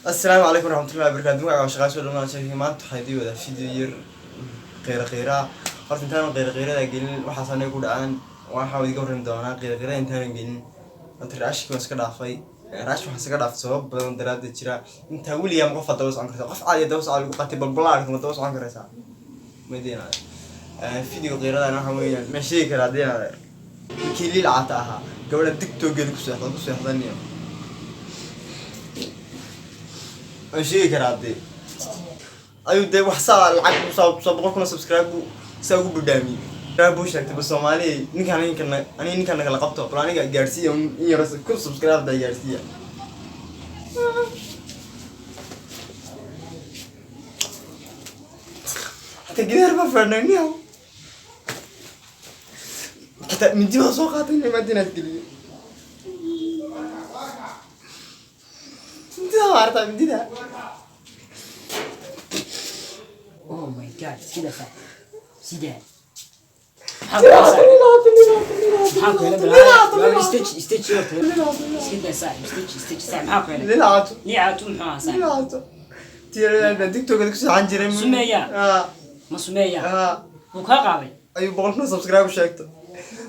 Asalaamu calaykum waraxmatullahi wabarakaatu. Magaca waa shaqaa soo dhamaan sheegay. Maanta waxaa idii wadaa video yar qeyra qeyra. Horta intaanan qeyra qeyrada gelin, waxaas aniga ku dhacaan waxaa idiga warrami doonaa qeyra qeyrada intaanan gelin. Horta reaction waan iska dhaafay. Reaction waxaan iska dhaafay sabab badan daraaddeed jira. Intaa weligaa ma qof aad daba socon kartaa? Qof caadi daba socon lagu qatay balbalaarka ma daba socon karaysaa? Madinaada video qeyradan waxa weeyaan ma sheegi karaa haddii aad ninkii liil caata ahaa gabadha TikTok-geeda ku seexda ku seexdaniyo waan sheegi karaa. Dee ayuu dee wax saa lacag saa saa 100,000 oo subscribe buu saa ugu budhaamiyey buu sheegtay. Bal Soomaaliya, ninkaan ninkan aniga ninkan nagala qabto, bal aniga gaarsiiya in yaro ku subscribe daa gaarsiiya. Hataa gidaar baa fadhnay niyow, xitaa mindi baa soo qaatay nimaad inaad geliyo mindida waa artaa mindida. Oh my God, sida saaxiib. Sida. Maxaa ku helay bilaa? Stage stage horta. Sida saaxiib, stage stage saaxiib, maxaa ku helay? Lilaato. Liicaato muxuu ahaa saaxiib? Lilaato tiyaradaan TikTok ku seexan jiray. Sumeeya. Ah. Ma sumeeya? Ah. Wuu kaa qaaday. Ayuu 100,000 subscribe sheegto.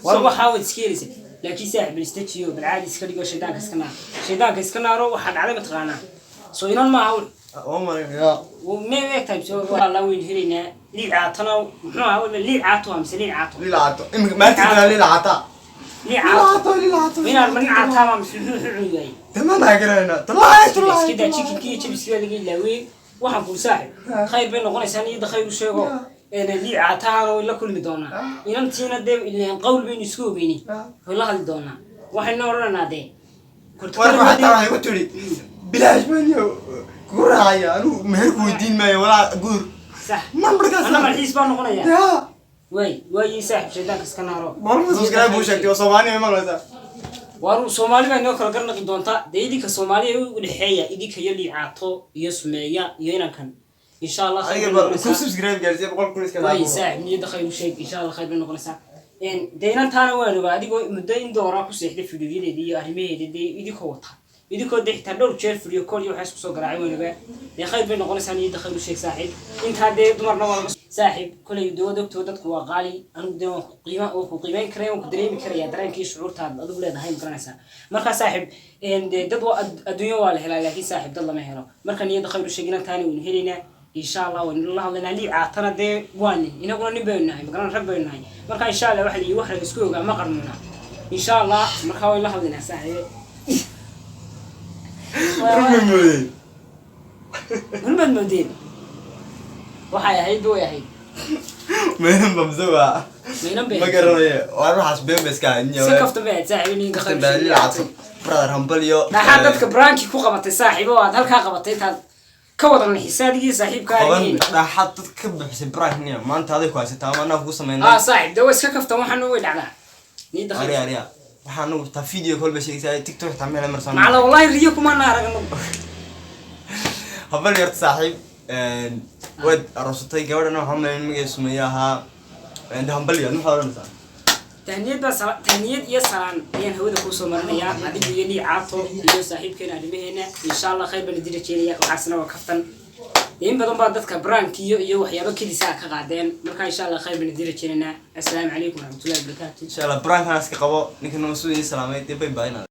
Soo waxaa waad iska helaysa. Laakiin saaxiib, bal stage iyo bal caadi iska dhigo, shaydaanka iska naar. Shaydaanka iska naaro. Waxaa dhacday mataqaanaa. Soo inan maaha. Oo maray. Mee eeg tahay soo waa la weyn helaynaa liicaatana muxuu ahaa waliba liicaato mise liicaato? Lilaato imika maanta lilaata. Liicaato. Lilaato, lilaato. Inaan ma liicaataa mise muxuu cuni waayey? Tamaan garanayna, tulaahi tulaahi. Iska daa chicken-kii iyo chips-kii baa laga ilaawey. Waxaan kuu saaxib, khayr bay noqonaysaa, niyadda khayr u sheego. Liicaataana way la kulmi doonaa inantiina. Dee ileen qowl baynu isku ogeyni, way la hadli doonaa, waxayna odhanaynaa dee. War xataa waxay ku tiri bilaash baan kugu raacaya, anigu meherku weydiin maayo walaa guur. Sax. Nambarkaas. Anna malxiis baa noqonaya. Ya. Waay waayi saaxib, shaydaanka iska naaro. 100,000 subscribe buu sheegtay oo Soomaali ma maqlaysaa? Waaru Soomaali baa inoo kala garnaqi doontaa. Dee idinka Soomaaliya u dhexeeya idinka iyo liicaato iyo sumeeya iyo inankan, insha Allah khayr adiga bay bal ku noqonaysaa. Subscribe gaarsiiya 100,000 iska waay dhaafo. Saaxib, niyadda khayr u sheeg, insha Allah khayr bay noqonaysaa. Dee inantaana waan ogaa adigoo muddo in dooraa ku seexday fidiyoyadeeda iyo arrimaheeda, dee idinkoo wata, idinkoo dee xitaa dhowr jeer fidiyo call iyo waxaa isku soo garaacay, waan ogaa. Dee khayr bay noqonaysaa, niyadda khayr u sheeg saaxiib. Intaa dee dumarna waa laga saaxiib kolay dee ogtoo dadku waa qaali. Anigu dee waan ku qiima, waan ku qiimeyn karaya, waan ku dareemi karaya dareenkii shucuurtaad adigu leedahay, ma garanaysaa? Marka saaxiib, dee dad waa adduunyo waa la helaa, laakiin saaxiib dad lama helo. Marka niyadda khayr u sheeg, inantaana waynu helaynaa insha Allah, waynu la hadlaynaa. Liicaatana dee waa nin, inaguna nin baynu nahay, magaran rag baynu nahay. Marka insha Allah waxa la yihi wax rag isku ogaa ma qarnuna insha Allah. Marka waynu la hadlaynaa saaxiibe. Run ma moodey? Run baad moodeen. Waxay ahayd way ahayd. Meelan bamse waa maynan bay ma garanayo, waa waxaas been ba iska ahayd. Iska kaftan bay ahayd saaxiib, ninka kaftan baa lilaato brother, hambal iyo dhaxaa dadka branki ku qabatay saaxiib oo aad halkaa qabatay intaad ka wada nixisay adigii saaxiibkaa. Qaban dhaxaad dad ka bixisay brank niya maanta aday ku haysataa ama anaa kugu sameynay. Ah saaxiib, dee waa iska kaftan, waxaan way dhacdaa niyadda khayr. Arya arya, waxaa anagu taa video call bay sheegaysaa, TikTok xitaa meel marsan. Macala wallahi riyo kumaana aragno. Habal yarta saaxiib, waad aroosatay gabadhana, waxaa malayn magaciisa Sumeeye ahaa. Hambal yar maxaa odhanaysaa? Tahniyad baa tahniyad iyo salaan ayaan hawada kuu soo marinayaa adigu iyo liicaato iyo saaxiibkeena arrimaheena. Insha Allah khayr baan idin rajeynaya. Waxaasna waa kaftan. In badan baa dadka brank iyo waxyaabo kedisa ka qaadeen. Marka insha Allah khayr baan idin rajeynaynaa. Assalaamu calaykum waraxmatullahi wabarakaatu. Insha Allah brankana iska qabo ninkan waa suu idin salaamay. Dee bay baa inaad